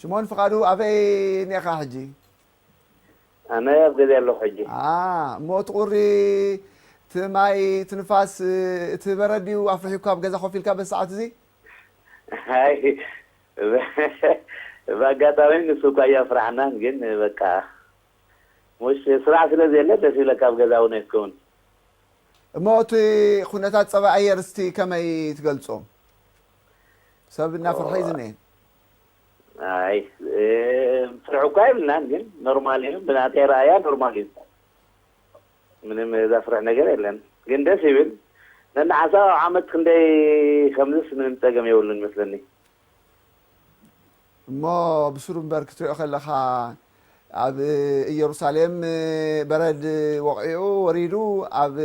ስምኦን ፍቓዱ፣ ኣበይ እኒኻ ሕጂ? ኣነ ኣብ ገዛ ኣለኹ ሕጂ። ኣ፣ እሞ እቲ ቁሪ፣ እቲ ማይ፣ እቲ ንፋስ፣ እቲ በረድ ድዩ ኣፍሪሑካ ኣብ ገዛ ኮፍ ኢልካ በዚ ሰዓት እዚ? ኣይ፣ ብኣጋጣሚ ንሱ እኳ እያፍራሕናን፣ ግን በቃ፣ ሙሽ፣ ስራሕ ስለ ዘየለ ደስ ይብለካ ኣብ ገዛ እውን ኣይትከውን። እሞ እቲ ኩነታት ጸባይ ኣየር እስቲ ከመይ ትገልጾ? ሰብ እናፈርሐ እዩ ዝኒኤ። ኣይ፣ እ፣ ፍርሒ እኳ የብልናን፣ ግን ኖርማል እዩ። ብናተይ ረኣያ ኖርማል እዩ። ምንም ዘፍርሕ ነገር የለን። ግን ደስ ይብል። ነንሓሳብ ኣብ ዓመት ክንደይ ከምዝስ ምንም ጸገም የብሉን ይመስለኒ። እሞ ብስሩ እምበር ክትሪኦ ከለኻ፣ ኣብ ኢየሩሳሌም በረድ ወቒዑ ወሪዱ፣ ኣብ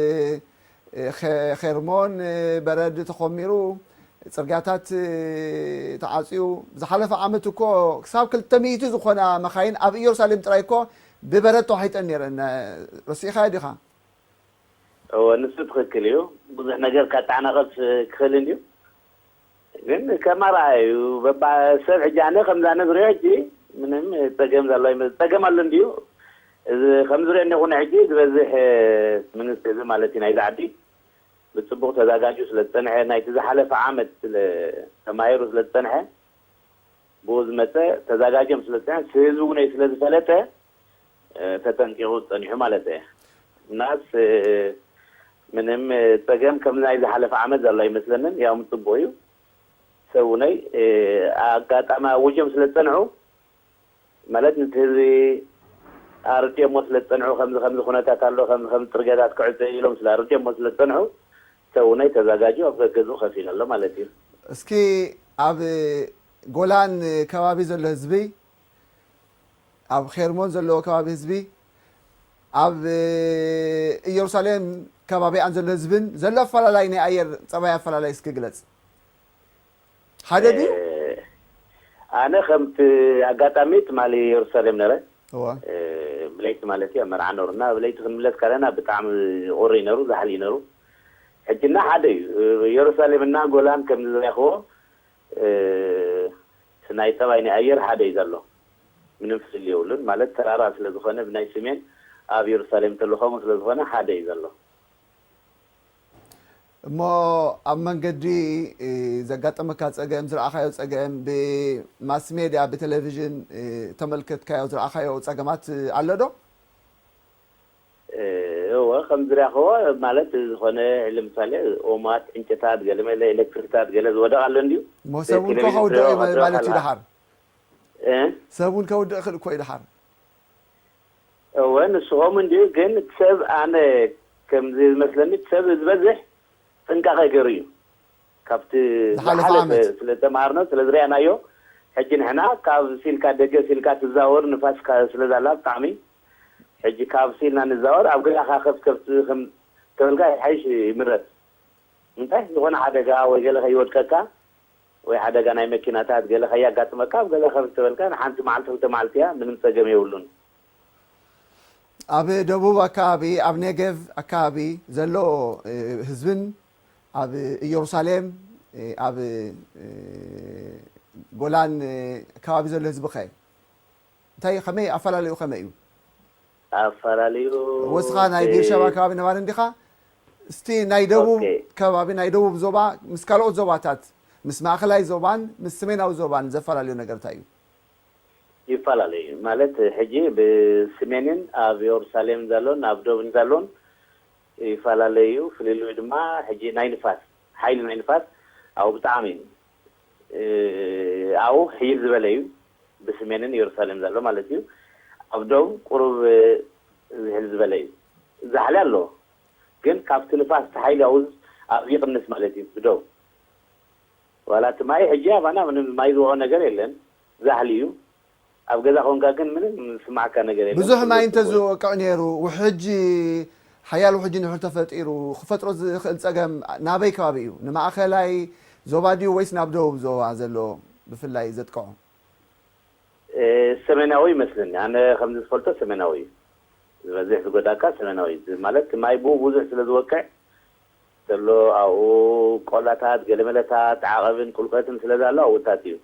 ኸ-፣ ኼርሞን በረድ ተኾሚሩ፣ ጽርግያታት ተዓጽዩ። ዝሓለፈ ዓመት እኮ ክሳብ ክልተ ሚእቲ ዝኾና መኻይን ኣብ ኢየሩሳሌም ጥራይ እኮ ብበረድ ተዋሒጠን ነይረን። ረሲእኻዮ ዲኻ? እወ፣ ንሱ ትኽክል እዩ። ብዙሕ ነገር ካተዓናቐፍ ክኽእል እንድዩ። ግን ከም ኣርኣያ እዩ። በባ-፣ ሰብ ሕጂ ኣነ ከምዛ ነዝሪዮ ሕጂ ምንም ጸገም ዘሎ ኣይመ-፣ ጸገም ኣሎ እንድዩ። እዚ ከም ዝሪኦ እኒኹ ንሕጂ ዝበዝሕ፣ እ፣ ሚኒስትሪ እዚ ማለት እዩ ናይዚ ዓዲ ብጽቡቕ ተዛጋጁ ስለ ዝጸንሐ፣ ናይቲ ዝሓለፈ ዓመት ስለ ተማሂሩ ስለ ዝጸንሐ፣ ብኡ ዝመጸ ተዛጋጅዮም ስለ ዝጸንሐ፣ ህዝቢ እውን ስለ ዝፈለጠ፣ እ፣ ተጠንቂቑ ጸኒሑ ማለት እየ። እናስ፣ እ፣ ምንም፣ እ፣ ጸገም ከም ናይ ዝሓለፈ ዓመት ዘሎ ኣይመስለንን። ያው ምጽቡቕ እዩ። ሰብ እውነይ፣ እ፣ ኣጋጣሚ ኣውጅዮም ስለ ዝጸንሑ፣ ማለት ነቲ ህዝቢ ኣርድዮሞ ስለ ዝጸንሑ፣ ከምዚ ከምዚ ኩነታት ኣሎ፣ ከምዚ ከምዚ ጽርግያታት ክዕጸ ኢሎም ስለ ኣርድዮሞ ስለ ዝጸንሑ፣ ሰብ እውነይ ተዛጋጅዩ ኣብ ገገዝኡ ከፊሉ ኣሎ ማለት እዩ። እስኪ ኣብ ጎላን ከባቢ ዘሎ ህዝቢ፣ ኣብ ኼርሞን ዘለዎ ከባቢ ህዝቢ፣ ኣብ ኢየሩሳሌም ከባቢኣን ዘሎ ህዝብን ዘሎ ኣፈላላይ፣ ናይ ኣየር ጸባይ ኣፈላላይ እስኪ ግለጽ። ሓደ ድዩ? እ፣ ኣነ ከምቲ ኣጋጣሚ ትማሊ ኢየሩሳሌም ነረ። እወ። እ፣ ብለይቲ ማለት እዩ፣ ኣብ መርዓ ነሩና። ብለይቲ ክንምለስ ከለና ብጣዕሚ ቁሪ ነሩ፣ ዛሕሊ ነሩ። ሕጂ እና ሓደ እዩ። እ፣ ኢየሩሳሌም እና ጎላን ከም ዝረኽቦ፣ እ፣ ናይ ጸባይ ናይ ኣየር ሓደ እዩ ዘሎ። ምንም ፍልልይ የብሉን። ማለት ተራራ ስለ ዝኾነ ብናይ ስሜን ኣብ ኢየሩሳሌም ተሎ ከምኡ ስለ ዝኾነ ሓደ እዩ ዘሎ። እሞ ኣብ መንገዲ፣ እ፣ ዘጋጠመካ ጸገም፣ ዝረኣኻዮ ጸገም፣ ብማስ ሜድያ፣ ብቴሌቪዥን፣ እ፣ ተመልከትካዮ፣ ዝረኣኻዮ ጸገማት፣ እ፣ ኣሎ ዶ? እ፣ እወ፣ ከም ዝረኣኽዎ ማለት ዝኾነ፣ ለምሳሌ ኦማት፣ ዕንጨታት፣ ገለ መለ ኤሌክትሪክታት ገለ ዝወደቕ ኣሎ እንድዩ። እሞ ሰብ እውን ቴሌቪዥን ከኸውድቕ ትሪኦ እዩ ማለት እዩ ኣለኻ። ደሓር? እ? ሰብ እውን ከውድቕ ይኽእል እኮ እዩ ደሓር። እወ፣ ንስኹም እንድዩ፣ ግን ሰብ ኣነ ከምዚ ዝመስለኒ ሰብ ዝበዝሕ ጥንቃቐ ገይሩ እዩ። ካብቲ ዝሓለፈ ዝሓለፈ ዓመት። ስለ ዝተምሃርኖ፣ ስለ ዝረኣናዮ፣ ሕጂ ንሕና ካብ ሲልካ ደገ ሲልካ ትዛወር ንፋስ ካ-፣ ስለ ዛላ ብጣዕሚ፣ ሕጂ ካብ ሲልና ንዛወር፣ ኣብ ገዛኻ ከፍ ከፍ ከም ተበልካ ይሓይሽ ይምረጽ። እንታይ ዝኾነ ሓደጋ ወይ ገለ ከይወድቀካ፣ ወይ ሓደጋ ናይ መኪናታት ገለ ከያጋጥመካ፣ ኣብ ገዛ ከፍ ተበልካ ንሓንቲ መዓልቲ ክልተ መዓልቲ እያ፣ ምንም ጸገም የብሉን። ኣብ ደቡብ ኣካባቢ፣ ኣብ ኔጌቭ ኣካባቢ ዘሎ፣ እ፣ ህዝብን ኣብ ኢየሩሳሌም፣ እ፣ ኣብ፣ እ፣ ጎላን፣ እ፣ ከባቢ ዘሎ ህዝቢ ኸ እንታይ፣ ከመይ ኣፈላለዩ፣ ከመይ እዩ? ኣፈላለዩ ወስኻ ናይ እቲ ቤርሸባ ከባቢ ነባሪ እንዲኻ? እስቲ ናይ ደቡብ ኦኬ። ከባቢ፣ ናይ ደቡብ ዞባ ምስ ካልኦት ዞባታት፣ ምስ ማእኸላይ ዞባን ምስ ሰሜናዊ ዞባን ዘፈላለዩ ነገር እንታይ እዩ? ይፈላለዩ ማለት፣ ሕጂ ብስሜንን ኣብ ኢየሩሳሌም ዘሎን ኣብ ደቡብን ዘሎን ይፈላለዩ። ፍልልዩ ድማ ሕጂ ናይ ንፋስ፣ ሓይሊ ናይ ንፋስ ኣብኡ ብጣዕሚ፣ እ፣ ኣብኡ ሕይል ዝበለ እዩ። ብስሜንን ኢየሩሳሌም ዘሎ ማለት እዩ። ኣብ ደቡብ ቁሩብ፣ እ፣ ዝሕል ዝበለ እዩ። ዛሕሊ ኣሎ፣ ግን ካብቲ ንፋስ እቲ ሓይሊ ኣብኡ ኣብ ይቕንስ ማለት እዩ ብደቡብ። ዋላ እቲ ማይ ሕጂ ኣባና ምንም ማይ ዝውዖ ነገር የለን፣ ዛሕሊ እዩ። ኣብ ገዛ ኮንካ ግን ምንም ዝስማዓካ ነገር የለን። ብዙሕ ኩሉ ማይ ጽቡቕ እዩ። እንተዝወቅዕ ነይሩ፣ ውሕጅ፣ ሓያል ውሕጅ እንድሕር ተፈጢሩ፣ ክፈጥሮ ዝኽእል ጸገም ናበይ ከባቢ እዩ? ንማእከላይ ዞባ ድዩ ወይስ ናብ ደቡብ ዞባ ዘሎ ብፍላይ ዘጥቅዖ? እ፣ ሰሜናዊ ይመስለኒ። ኣነ ከም ዝፈልጦ ሰሜናዊ እዩ። ዝበዝሕ ዝጎዳካ ሰሜናዊ እዩ። ማለት ማይ ብኡ ብዙሕ ስለ ዝወቅዕ ዘሎ፣ ኣብኡ ቆላታት፣ ገለመለታት፣ ዓቐብን ቁልቁለትን ስለ ዘሎ ኣብኡታት እዩ።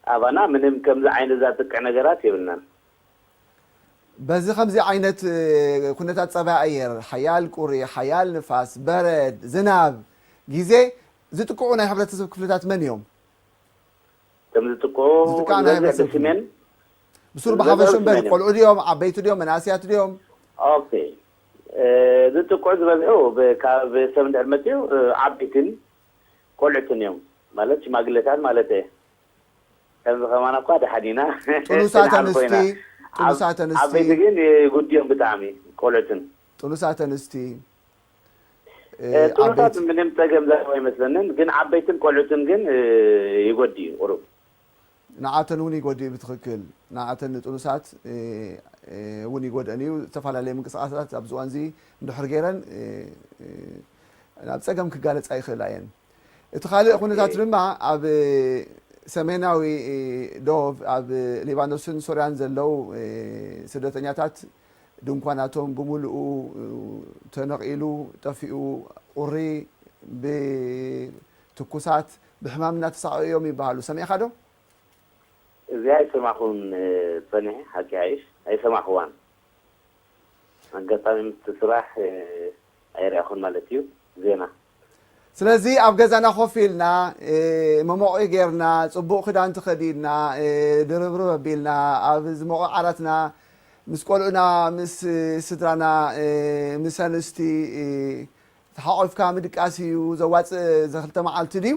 ኣባና ምንም ከምዚ ዓይነት ዘጥቅዕ ነገራት የብልናን። በዚ ከምዚ ዓይነት ኩነታት ፀባይ ኣየር፣ ሓያል ቁሪ፣ ሓያል ንፋስ፣ በረድ፣ ዝናብ፣ ግዜ ዝጥቅዑ ናይ ሕብረተሰብ ክፍልታት መን እዮም? ከም ዝጥቅዑ ዝጥቃዕ ናይ ዝበዝሕ ሕብረተሰብ ብስሜን ብሱር ዝበዝሕ ብሓፈሹ እምበር ብስሜን እዮም። ቆልዑ ድዮም፣ ዓበይቲ ድዮም፣ መናእስያት ድዮም? ኦኬ። ዝጥቅዑ ዝበዝሑ ብ- ካብ ሰብ እንድሕር መፅኡ ዓበይትን ቆልዕትን እዮም፣ ማለት ሽማግሌታት ማለት እየ። ከምዚ ከማና እኳ ደሓን ኢና። ጥኑሳት ንሓልፎ ኣንስቲ ኢና። ጥኑሳት ኣንስቲ ዓበይቲ ግን ይጉድዮም ብጣዕሚ፣ ቆልዕትን። ጥኑሳት ኣንስቲ ጥኑሳት ዓበይቲ ምንም ፀገም ዘለዎ ኣይመስለንን፣ ግን ዓበይትን ቆልዕትን ግን ይጎዲ እዩ ቁሩብ። ንዓተን እውን ይጎድእ እዩ። ብትኽክል ንዓተን ንጥኑሳት እውን ይጎድአን እዩ። ዝተፈላለዩ ምንቅስቃሳት ኣብዚ እዋን እዚ እንድሕር ገይረን ናብ ፀገም ክጋለፃ ይኽእላ እየን። እቲ ካልእ ኩነታት ድማ ኣብ ሰሜናዊ ዶብ ኣብ ሊባኖስን ሶርያን ዘለዉ ስደተኛታት ድንኳናቶም ብምሉኡ ተነቒሉ ጠፊኡ፣ ቁሪ ብትኩሳት ብሕማም እናተሳቐዩ እዮም ይበሃሉ። ሰሚዕኻ ዶ? እዚ ኣይሰማኹን ጸኒሐ ሓቂ ሓይሽ ኣይሰማኹዋን። ኣጋጣሚ ምስቲ ስራሕ ኣይረኣኹን ማለት እዩ። ዜና ስለዚ ኣብ ገዛና ኮፍ ኢልና መሞቒ ጌርና፣ ጽቡቕ ክዳን ተኸዲንና፣ ድርብርብ ኣቢልና ኣብ ዝሞቐ ዓራትና ምስ ቆልዑና ምስ ስድራና ምስ ኣንስቲ ተሓቆፍካ ምድቃስ እዩ ዘዋፅእ ዘክልተ መዓልቲ ድዩ?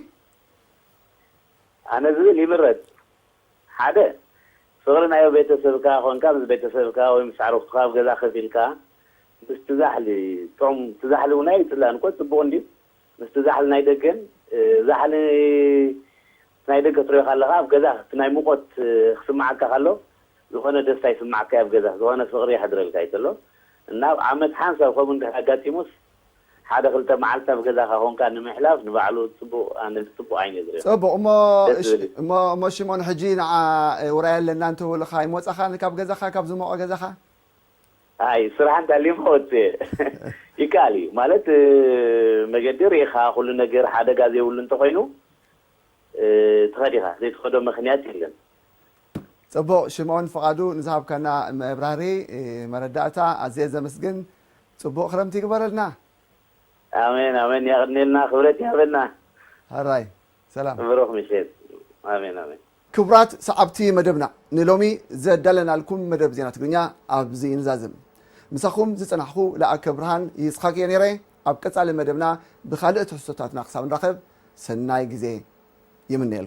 ኣነ ዝብል ይምረፅ። ሓደ ፍቕሪ ናይ ቤተሰብካ ኮንካ ምስ ቤተሰብካ ወይ ምስ ኣዕሩኽትኻ ኣብ ገዛ ከፍ ኢልካ ምስቲ ዛሕሊ፣ ቶም እቲ ዛሕሊ እውን ኣይፅላእን እኮ ፅቡቕ እንድዩ። ምስቲ ዛሕሊ ናይ ደገን ዛሕሊ ናይ ደገ ትሪኦ ኣለኻ ኣብ ገዛ እቲ ናይ ሙቐት ክስምዓካ ከሎ ዝኾነ ደስታ ይስምዓካ ኣብ ገዛ ዝኾነ ፍቕሪ ይሕድረልካ እዩ ተሎ እና ኣብ ዓመት ሓንሳብ ከምኡ እንድሕር ኣጋጢሙስ ሓደ ክልተ መዓልቲ ኣብ ገዛኻ ኮንካ ንምሕላፍ ንባዕሉ ፅቡቕ ኣነ ፅቡቕ ዓይነ ዝሪኦ። ፅቡቕ እሞ ደስ ዝብል እዩ። እሞ እሞ ሽሞን ሕጂ ንዓ ውራይ ኣለና እንተበሉኻ ይመፃኻ ካብ ገዛኻ ካብ ዝሞቐ ገዛኻ? ኣይ ስራሕ እንተሃልዩ ወፅእ ይከኣል እዩ ማለት መገዲ ርኢኻ ኩሉ ነገር ሓደጋ ዘይብሉ እንተኮይኑ ትኸድ ኢኻ ዘይትኸዶ ምክንያት የለን። ፅቡቕ ሽምኦን ፍቓዱ ንዝሃብካና መብራህሪ መረዳእታ ኣዝየ ዘመስግን። ፅቡቕ ክረምቲ ይግበረልና። ኣሜን ኣሜን ያቕድሜልና ክብረት ይሃበልና። ሕራይ ሰላም። ብሩኽ ምሸት። ኣሜን ኣሜን። ክቡራት ሰዓብቲ መደብና ንሎሚ ዘዳለናልኩም መደብ ዜና ትግርኛ ኣብዚ ንዛዝም። ምሳኹም ዝጸናሕኩ ለኣከ ብርሃን ይስሓቅ እየ ነይረ። ኣብ ቀጻሊ መደብና ብኻልእ ትሕዝቶታትና ክሳብ ንራኸብ ሰናይ ግዜ ይምነየልኩም።